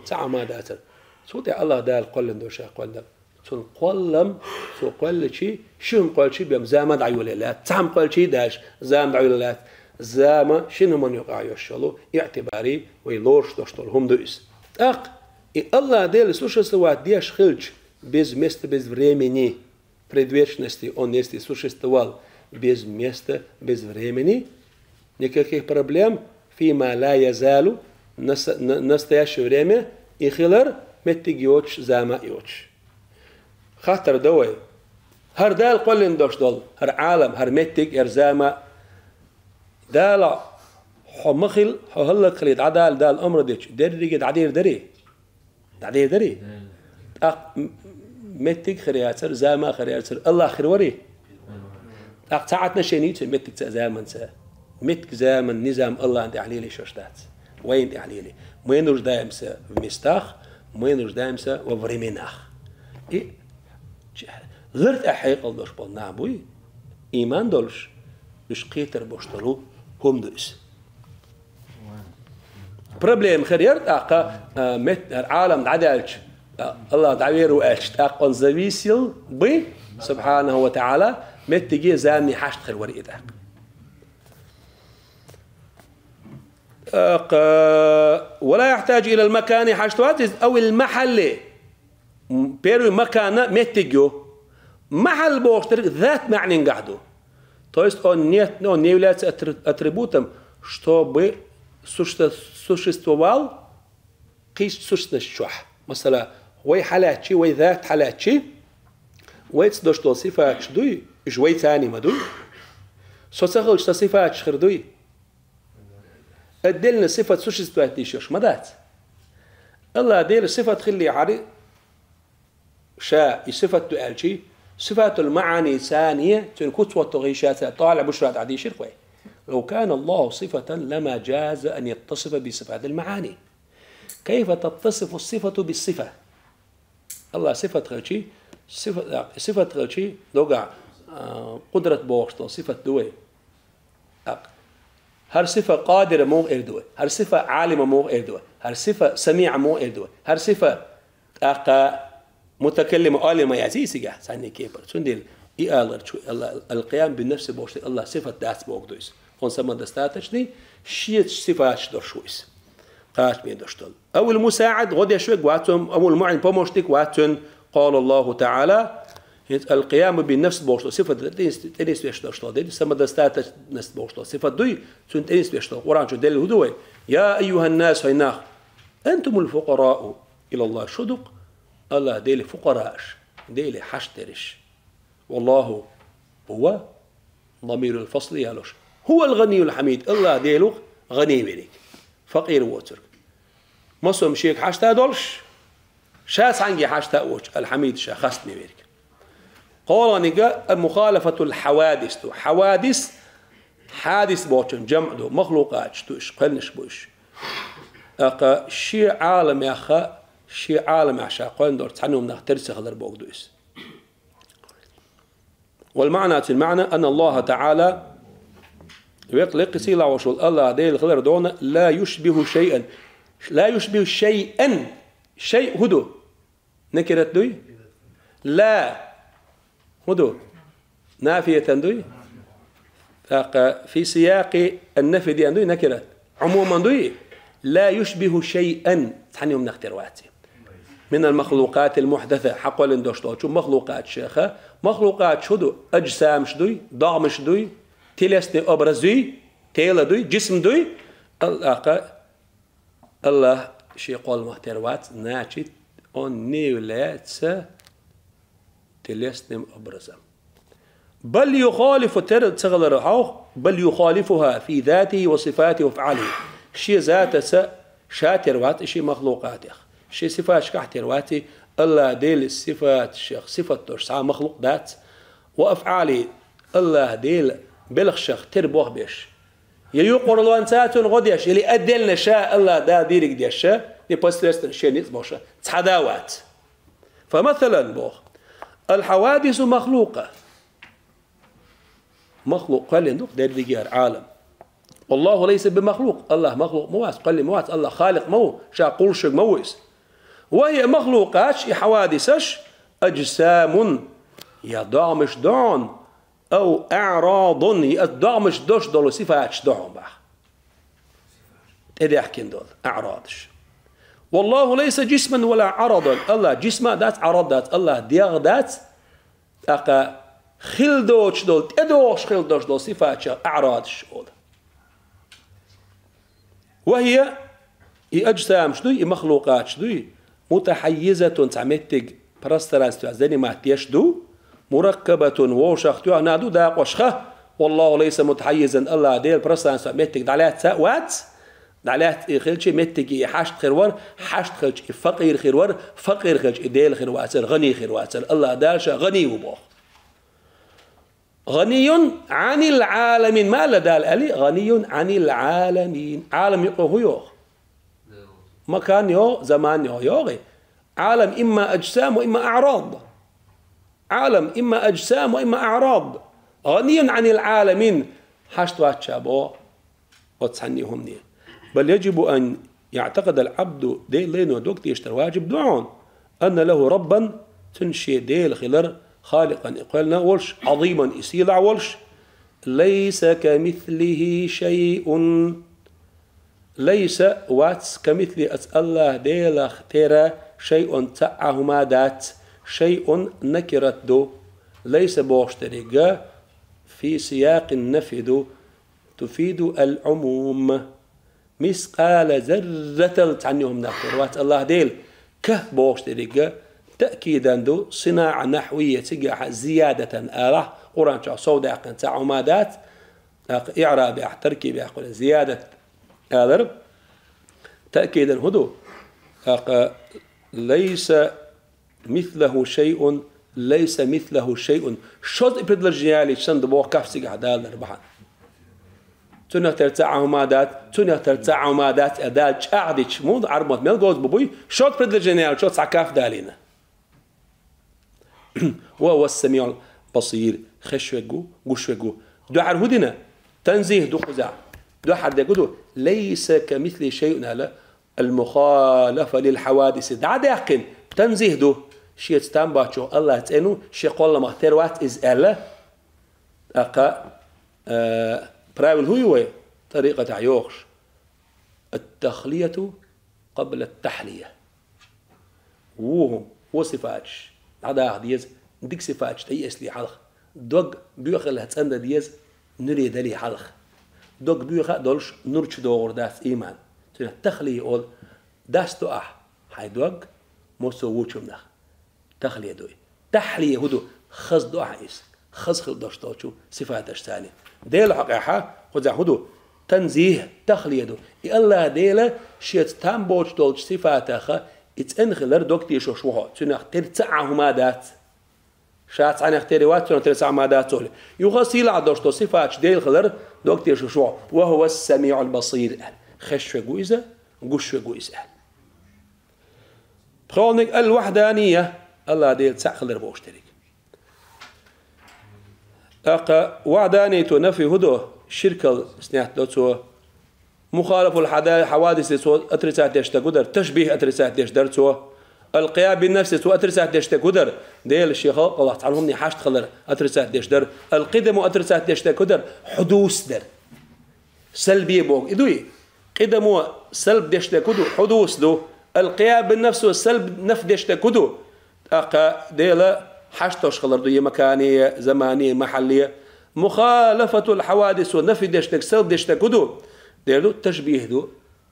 цхьа а хӀума дацара. Цу тӀе АллахӀ Дала кхоьллина ду ша кхоьллина. Цунна кхоллам, цо кхоьлличий, ши хӀума кхоьлличий бен зама дӀайолаелла лаьтта, цхьа хӀума кхоьлличий даьш, зама дӀайолаелла лаьтта, зама шина хӀуманна юкъахь йолуш йолу, иътибари вай лоруш долуш долу хӀума ду иза. ТӀаккха и АллахӀ Дела существовать деш хилча, без места, без времени, предвечности он если существовал, без места, без времени, никаких проблем, فيما لا يزال, нас-, на-, настоящее время, и хилар меттиг йоцуш, зама а йоцуш. Хаттар дан вай. ХӀара Дала кхоьллина долуш долу, хӀара Ӏалам, хӀара меттиг, хӀара зама. Дала хьо ма хила, хьо хӀаллакьхилийта дӀадала Дала омра дечу, дерриге дӀадийр дарий? ДӀадийр дарий? ТӀаккха м-, меттиг хир яцара, зама хир яцара, АллахӀ хир варий? ТӀаккха цхьа отношение ю цуьнан меттигца а, заманца а? Меттиг, заман, низам АллахӀна тӀехь лелийш йолуш дац. Вайна тӀехь лелий. Мы нуждаемся в местах, мы нуждаемся во временах. И ч-, лар тӀехь хьекъал долуш болу нах буй, ийман долуш, уьш кхетар болуш долу хӀума ду иза. Проблема хир яра тӀаккха, а, мет-, Ӏалам дӀадаьлча, а, АллахӀ дӀавер ву аьлча, тӀаккха он зависел бы, субхьанаху ва таӀала, меттиге, замане хьашт хир вара и тӀаккха. ТӀаккха, ولا يحتاج إلى المكان хьашт вац иза, أو المحل. М, первый макана меттиг ю. Махьал бохуш дерг зат маьӀнингахь ду. То есть он нет, он не является атри-, атрибутом, чтобы существ-, существовал кхечу сущносташ чохь. Масала, вай хьалаьцчи, вай зат хьалаьцчи, вайца долуш долу сифаташ дуй, уьш вайцаний ма дуй. Со ца хилча, сан сифаташ хир дуй. Отдельно сифат существовать дийш йолуш ма дац. АллахӀ Делан сифат хиллехьара, ша и сифат ду аьлчи, сифатул маӀани царне, цуьнан куц хӀотто гӀийша ца, ТӀалхьа Бушра тӀехь дийшира вай. لو كان الله صفة لما جاز أن يتصف بصفات المعاني. كيف تتصف الصفة بالصفة؟ АллахӀ сифат хилчи, сифа-, сифат хилчи, догахь, а, къудрат бохуш долу сифат ду вай. ТӀаккха ХӀара сифа къадира муха эр ду вай? ХӀара сифа Ӏалима муха эр ду вай? ХӀара сифа самиӀа муха эр ду вай? ХӀара сифа тӀаккха мутакаллима, Ӏалима язъе цигахь, цхьанне кепара. Цундела и аларчу Алла, аль-къиям бин-нафс бохуш дерг Аллах сифат дац бохург ду иза. Хьуна самодостаточный, шеца сифаташ долуш ву иза. Кхачаме долуш долу. Авил мусаӀид, гӀо деш верг вац цунна, авил муӀин, помощник вац цунна, къала Аллаху ТаӀала, хӀинца аль-къияму бин-нафс бохуш долу сифат тӀе-, тӀенисвеш долуш долу дерг, самодостаточность бохуш долу сифат дуй, цунна тӀенисвеш долу. Къуръан чу делла хӀун ду вай? Я айюхьан-нас, хӀай нах, антумул фукъараъу илаллахӀ, шу ду-кх Аллах Деле фукъараъаш, Деле хьашт дерриш. Валлаху хӀува, дамирул фасл ялош. ХӀувал гӀанийюл хьамид, Аллах Дела ву-кх гӀани верг, факъир воцург. Массо а шега хьашта долуш, ша цхьаьнгге хьашта а воцуш, аль-хьамид, ша хастаме верг. КхоалгӀаниг а мухалафатул хьавадис ду. Хьавадис, хьадис бохучун жамӀ ду, махлукъаташ ду уьш, кхоьллинаш бу уьш. ТӀаккха шен Ӏаламехь, шен Ӏаламехь ша кхоьллина долуш цхьана хӀуманах тера ца хилар бохург ду иза. Вал маъна, цуьнан маьӀна, анна Аллаха ТаӀала, веккъа лекха сийлахь волуш волу Аллах Дела хилар дона, ла юшбиху шайъан. Ла юшбиху шайъан. Шайъ хӀун ду? Накират дуй? Ла хӀун ду? Нафиятан дуй? ТӀаккха фи сиякъи ан-нафи диан дуй накират? Ӏумуман дуй? Ла юшбиху шайъан, цхьана хӀуманах тера вац и. Минал махлукъатил мухьдаса, хьакхоьллина долуш долчу махлукъаташех. Махлукъаташ хӀун ду? Аджсамаш дуй, догӀмаш дуй, телесный образ дуй, тела дуй, джисм дуй. Аллаха, Аллах шен кхолламах тера вац, значит, он не является телесным образом. Бал юхалифу, тера ца хилар хьовха, бал юхалифуха фи затихи ва сифатихи ва афӀалихи. Шен затаца ша тера вац и шен махлукъатех. Шен сифаташкахь тера вац и, Аллах Делан сифаташех сифат долуш цхьа а махлукъ дац. Ва афӀалихи, Аллах Делан белхашех тера бохбеш. Я юкъарлонца цунна гӀо деш, или отдельно ша Аллах Дала дийриг деш, непосредственно шен ницкъ бохуш, цхьа а вац. Фа масалан боху, аль-хьавадису махлукъа. Махлукъ кхоьллина ду-кх дерригера Ӏалам. Аллаху лайса би махлукъ. Аллах махлукъ ма вац, кхоьллина ма вац, Аллах халикъ ма ву, ша кхуллуш верг ма ву иза. Ва хия, махлукъаташ, и хьавадисаш, аджсамун, я догӀмаш ду хьуна, ау аърадун, я догӀмаш долуш долу сифаташ ду хьуна боху. ТӀедехкина долу аърадаш. Валлаху лайса джисман ва ла Ӏарадан. Аллах джисм а дац, Ӏарад а дац, Аллах дегӀ а дац, тӀаккха хила доцуш долу, тӀедогӀуш хила доцуш долу сифаташех аърадаш олу. Ва хия, и аджсамаш дуй, и махлукъаташ дуй, мутахьаййизатун, цхьа меттиг пространстве занимать деш ду, мураккабатун, вовшах тоьхна ду дакъошха. Валлаху лайса мутахьаййизан, Аллах Дела пространстве меттиг дӀалаьцна а вац, дӀалаьцна и хилча меттиге и хьашт хир вара, хьашт хилча и факъир хир вара, факъир хилча и Дела хир вацара, гӀани хир вацара. Аллах Дала ша гӀани ву боху. ГӀанийюн Ӏанил Ӏаламин. Ма Аллах Дала аьлли, гӀанийюн Ӏанил Ӏаламин. Ӏалам юкъа хӀун йогӀу? Макан йогӀу, заман йогӀу, йогӀий? Ӏалам имма аджсам ва имма аърад. Ӏалам имма аджсам ва имма аърад. ГӀанийюн Ӏанил Ӏаламин. Хьашт вац ша боху оцу цхьанне хӀумане. Бал яджибу ан яътакъидал Ӏабду, Делан лайно дог тешар важиб ду хьуна, анна лаху раббан, цуьнан шен Дела хилар, халикъан, и кхоьллина а волуш, Ӏазиман, и сийлахь а волуш, лайса камислихи шайъун. Лайса, вац, камислихи, оцу Аллах Делах тера, шайъун, цхьа а хӀума дац, шайъун накират ду. Лайса бохуш дерг фи сиякъин нафи ду, туфиду аль-Ӏумум. Мискъала зарратал цхьанне хӀуманах тера вац Аллах Дела. Ка бохуш дерг таъкидан ду, синаӀа нахьвийя, цигахь зиядатан алахь, Къуръан чохь сов даьккхина цхьа а хӀума дац, тӀаккха иӀрабехь, таркибехь кхуьнан зиядат алар. Таъкидан хӀун ду? ТӀаккха лайса мислаху шайъун, лайса мислаху шайъун. Шозза и предложение ялийча санна ду боху каф цигахь даланар бахьана. Цунах тера цхьа а хӀума дац, цунах тера цхьа а хӀума дац, э, Дала чӀагӀдича, муха Ӏарбойн мел говза бу буй, шозза предложение ялийча цхьа каф далийна. Ва хува ас-самиӀул басир, хезаш верг ву, гуш верг ву. Дуьхьал хӀун дина? Танзих ду кхузахь. Дуьххьара дерг ду, «ليس كمثله شيء» аьлла, «المخالفة للحوادث» дӀадаьккхина, танзихӀ ду, шеца там боацачох АллахӀ цӀена ву, шен кхолламах тера вац иза аьлла. ТӀаккха, э, правила хӀу ю вай тӀарикъатехь йохуш? «التخلية قبل التحلية». Вон хӀума, вон сифаташ дӀадаха деза, дика сифаташ тӀеэцале хьалха. Дог боьхаллехь цӀандан деза, нуьре дале хьалха. Дог боьха а долуш, нур чу догӀур дац ийман. Цуьнан тахлия олу, дасту ахь хьайн дог массо а вочунах. Тахлия ду и. Тахлия хӀу ду? Хаза ду ахь иза. Хаза хила долуш долчу сифаташца. Делан хьокъехь кхузахь хӀу ду? ТанзихӀ, тахлия ду. И АллахӀ Дела шеца там боцуш долчу сифатах и цӀена хилар дог тешош ву хьо. Цуьнах тера цхьа а хӀума дац. Ша цхьаннах тера вац, цунах тера цхьа а хӀума дац олий. Юха сийлахь долуш долу сифаташ Дела хилар дог тешош ву хьо. «وهو السميع البصير» аьлла. Хезаш верг ву иза, гуш верг ву иза аьлла. ПхоьалгӀаниг «الوحدانية», АллахӀ Дела цхьаъ хилар бохуш дерг. ТӀаккха вахьданиятан нафи хӀу ду? Ширкал снят до цо. Мухалафатул хьада-, хьавадисе цо отрицать деш дерг хӀу дара? ТашбихӀ отрицать деш дара цо. Ал-къиям бин-нафсе цо отрицать деш дерг хӀу дара? Дела шен халкъаллах цхьана хӀумане хьашт хилар отрицать деш дара. Ал-къидаму отрицать деш дерг хӀу дара? Хьудус дара. Салбе боху и дуй? Къидамо салб деш дерг хӀу ду? Хьудус ду. Ал-къиям бин-нафсо салб, наф деш дерг хӀу ду? ТӀаккха Дела хьашташ хилар ду, я макане, я замане, я махьалле. Мухалафатул хьавадисо нафи деш дерг, салб деш дерг хӀу ду? Дера ду, ташбихӀ ду,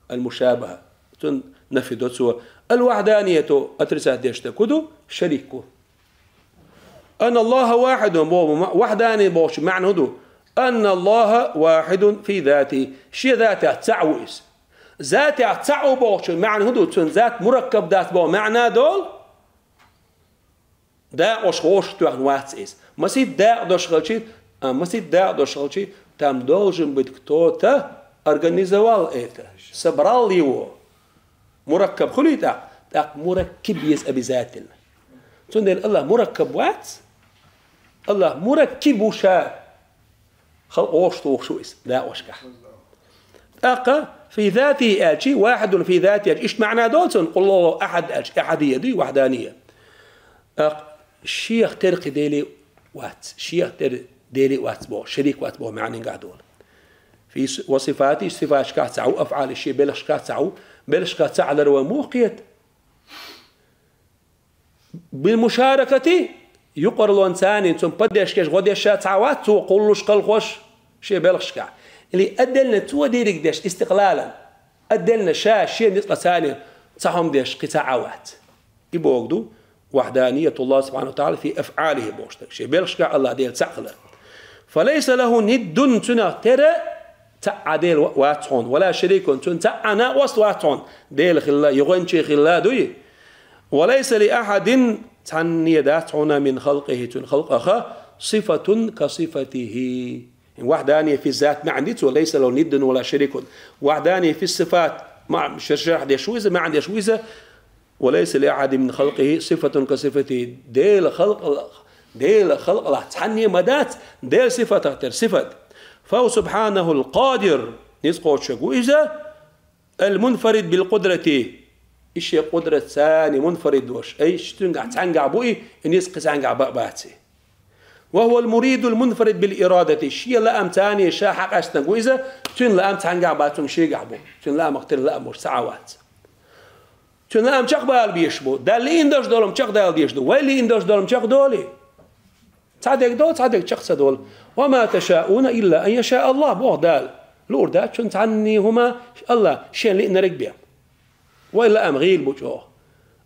ал-мушабахӀа. Цунна нафи до цо. Ал-вахьданияту отрицать деш дерг хӀу ду? Шарик ву. «Анна Аллаха вахьидун» боху ма-, вахьдани бохучу маьӀна хӀун ду? «Анна Аллаха вахьидун фи зати». Шен затехь цхьаъ ву иза. Затехь цхьаъ ву бохучун маьӀна хӀун ду? Цуьнан зат мураккаб дац боху маьӀна долу? Дакъош хӀорш тоьхна вац иза. Масийтта дакъа дош хилчи, а, масийтта дакъа дош хилчи, там должен быть кто-то организовал это, собрал его. Мураккаб хуьлий тӀаккха? ТӀаккха мураккиб еза обязательно. Цундела АллахӀ мураккаб вац. АллахӀ мураккиб ву ша. Халкъ вовшах тухуш ву иза дакъошкахь. ТӀаккха фи зати аьлчи, вахьидун фи зати аьлчи, иштта маьӀна долу цунна, къуллаллаху ахьад аьлчи, ахьадия дуй, вахьдания. ТӀаккха шех тера кхин дели вац, шех тера дели вац боху, шерик вац боху маьӀнангахь долу. Фи с-, ва сифати, сифаташкахь цхьаъ ву, афӀали, шен белхашкахь цхьаъ ву, белхашкахь цхьаъ лар ван муха кхета? Бил мушаракати, юкъарлонца царнийн, цунна поддержка еш, гӀо деш ша цхьа вац, цо кхуллуш, кхалхош шен белхашкахь. Или отдельно цо дийриг деш, истикълалан. Отдельно ша, шен ницкъ царнийн цхьа хӀума деш, кхин цхьа а вац. И боху ду, вахьданиятуллах субхьанаху ва тааля фи афӀалихӀи бохуш дерг. Шен белхашкахь АллахӀ Дела цхьаъ хилар. Фа лайса лаху ниддун, цуьнах тера цхьа а Дела ва-, вац хьуна, ва ла шарикун, цуьнан цхьа а накъост вац хьуна, Дела хилла, юханчий хилла дуй. Ва лайса ли ахьадин, цхьанне дац хьуна, мин халкъихӀи, цуьнан халкъаха, сифатун ка сифатихӀи. Вахьдания фи зат маьӀна ди цо, лайса лаху ниддун ва ла шарикун. Вахьдания фи сифат, ма-, шар-, шархь деш ву иза, маьӀна деш ву иза, ва лайса ли ахьадин мин халкъихӀи сифатун ка сифатихӀи. Дела халкъал-, Дела халкъалахь цхьанне ма дац Дела сифатах тера сифат. Фа хӀува субхьанахӀул къадир, ницкъ кхочуш ву иза, ал-мунфарид бил къудрати. И шен къудратца цхьанне мунфарид ваш. Ай, цуьнгахь цхьаьнгахь бу и, и ницкъ кхин цхьаьнгахь баъ бац и. Ва хӀувал муридул мунфарид бил ирадати. Шен лаамца цхьанне ша хьакъаьстинарг ву иза, цуьнан лаам цхьаьнгахь бац, цуьнан шегахь бу. Цуьнан лаамах тера лаам ваш цхьа а вац. Цуьнан лаам чекхдала безаш бу. Дала лиъна долуш долу-м чекхдала дезаш ду. Вай лиъна долуш долу-м чекхдолий? Цхьа дерг долу, цхьа дерг чекх ца долу. «Ва ма ташаъуна илла ан яшаъ Аллах», боху Дала. Луур дац шуна цхьанне хӀума, АллахӀ шен лиънарг бен. Вай лаам гӀийла бу чӀогӀа.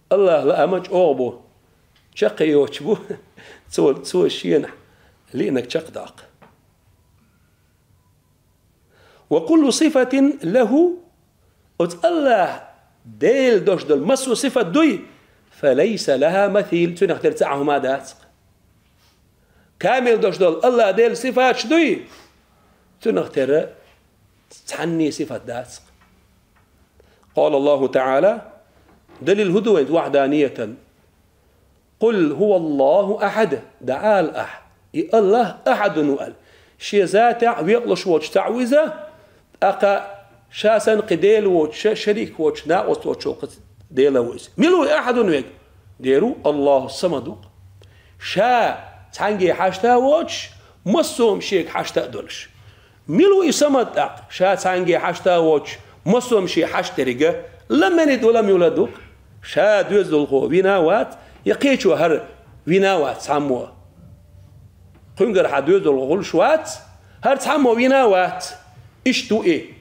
АллахӀан лаам чӀогӀа бу. Чекх йоцуш бу. Цо, цо шена лиънарг чекхдаккха. «Ва куллу сифатин лахӀу», оцу АллахӀ Дела долуш долу массо а сифат дуй, «фа лайса лахӀа масил», цуьнах тера цхьа а хӀума дац-кх. Камил долуш долу АллахӀ Делан сифаташ дуй, цуьнах тера цхьанне сифат дац-кх. Къала Аллаху ТаӀала, далил хӀун ду вайн вахьданиятан? «Къул хӀува Аллаху ахьад», дӀаала ахь, и АллахӀ ахьадун ву аьлла. Шен затехь векъалуш воцуш цхьаъ ву иза, ТӀаккха ша санна кхин Дела воцуш, шерик воцуш, накъост воцуш волу кхин Дела ву иза. Мила ву и ахьадун вега? Дера ву Аллаху Самаду. Ша цхьаьнгге хьашта а воцуш, массо а шега хьашта а долуш. Мила ву и Самад тӀаккха? Ша цхьаьнгге хьашта а воцуш, массо а шега хьашт дерг а, лам ялид ва лам юлад ву-кх. Ша доьзалхо вина а вац, я кхечо хӀара вина а вац цхьаммо. Кхуьнгара хьан доьзалхо хуьлуш вац, хӀара цхьаммо вина а вац. Иштта ву и.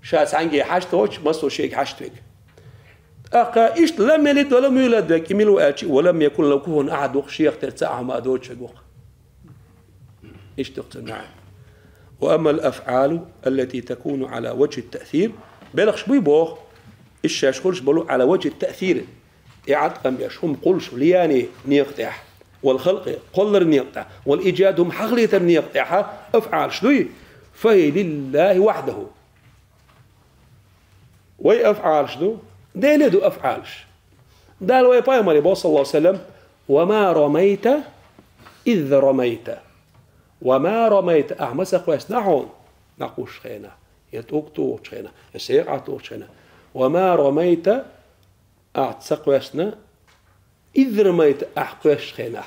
Ша цхьаьнгге хьашт воцуш, массо а шега хьашт вега. ТӀаккха иштта лам ялид ва лам юлад вега, и мила ву аьлча, ва лам якун лаху куфуван ахьад ву-кх, шех тера цхьа а хӀума доцуш вега ву-кх. Иштта ду-кх цуьнан маьӀна. Ва аммал афӀалу аллати такуну Ӏала ваджхӀи ттаъсир, белхаш буй боху, иза шаьш хуьлуш болу Ӏала ваджхӀи ттаъсир, тӀеӀаткъам беш, хӀума кхуллуш, влияние некъа тӀехь, вал халкъи, кхоллар некъа тӀехь, вал иджад, хӀума хьахалийтар некъа тӀехь афӀалаш дуй, фахӀия лиллахӀи вахьдахӀу. Вай афӀалаш ду, Деле ду афӀалаш. Дала вай пайхамаре боху, саллаллаху Ӏалайхи ва саллам: «Ва ма рамайта, из рамайта». Ва ма рамайта, ахь ма ца кхоьссина хьуна, накъосташ хенахь, я тӀулг тухучу хенахь, я секъа тухучу хенахь. Ва ма рамайта, ахь ца кхоьссина, из рамайта, ахь кхоьссучу хенахь.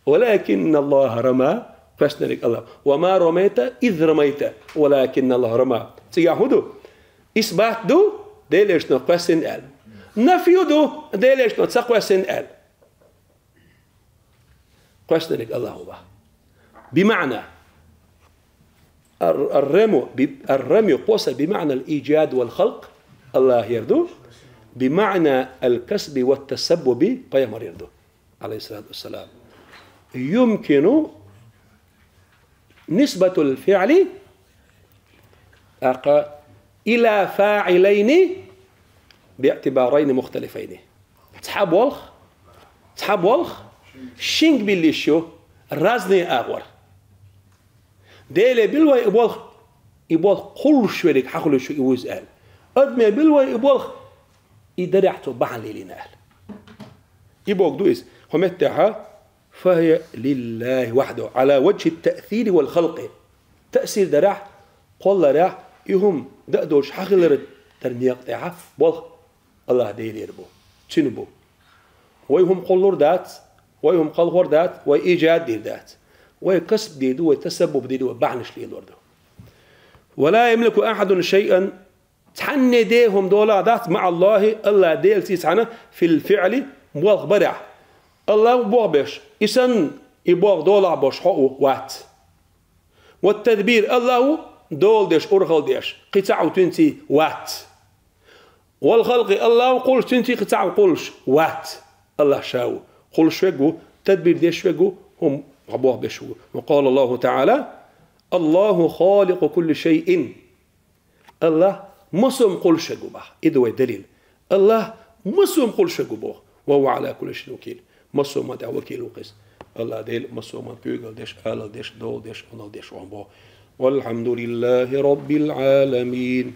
Валакинна АллахӀа рама, кхоьссинарг АллахӀ. Ва ма рамайта, из рамайта, валакинна АллахӀа рама. Цигахь хӀун ду? Исбат ду, Делан Элчано кхоьссина аьлла. Нафью ду, Делан Элчано ца кхоьссина аьлла. Кхоьссинарг АллахӀ ву боху. БимаӀна. Ар-, ар-рамю, би-, ар-рамю кхо сан бимаӀнал иджад вал халкъ, АллахӀера ду, бимаӀна ал-касби ва тасаббуби, пайхамарера ду, Ӏалайхиссалату вассалам. Юмкину нисбатул фиӀли, тӀаккха, ила фаӀилайни биӀтибарайни мухталифайни. Цхьа болх, цхьа болх шинга билла йиш ю, разный агӀор. Деле билла вай и болх, и болх кхуллуш верг хьан хуьлуш ву и вуза аьлла. Адаме билла вай и болх, и дарехь цо бахьана лелийна аьлла. И бохург ду иза. Кху меттехьа, фахӀия лиллахӀи вахьдахӀу, Ӏала ваджхӀи ттаъсири вал халкъи. Таъсир дарехь, кхолларехь, и хӀума дан а долуш хьан хилар дар некъа тӀехьа болх АллахӀ Делера бу, цуьнан бу. Вай хӀума кхуллур дац, вай хӀума кхалхор дац, вай иджад дийр дац. Вай касб дийр ду, вай тасаббуб дийр ду, вай бахьанаш лелор ду. Ва ла ямлику ахьадун шайъан, цхьанне де хӀума долахь дац, маӀа АллахӀи, АллахӀ Делаца цхьаьна, фил фиӀли, болх барехь. АллахӀ ву болх беш, и санна, и болх долахь болуш хьо ву, вац. Ва тадбир, АллахӀ ву дола деш, урхалла деш, кхин цхьаъ ву цуьнций, вац. Вал халкъи, АллахӀ ву кхуллуш цуьнций, кхин цхьаъ ву кхуллуш, вац. АллахӀ ша ву. Кхуллуш верг ву, тадбир деш верг ву, хӀума болх беш верг ву. Ва къала АллахӀу ТаӀала: «АллахӀу халикъу кулли шайъин». АллахӀ массо а хӀума кхуллуш верг ву боху. И ду вай далил. АллахӀ массо а хӀума кхуллуш верг ву боху. Ва хӀува Ӏала кулли шайъин вакил. Массо а хӀуманна тӀехь вакил ву-кх иза. АллахӀ Дела массо а хӀуманна куьйгалла деш, алал деш, дола деш, онал деш ву боху. Валхьамдулиллахи Раббил Ӏаламин.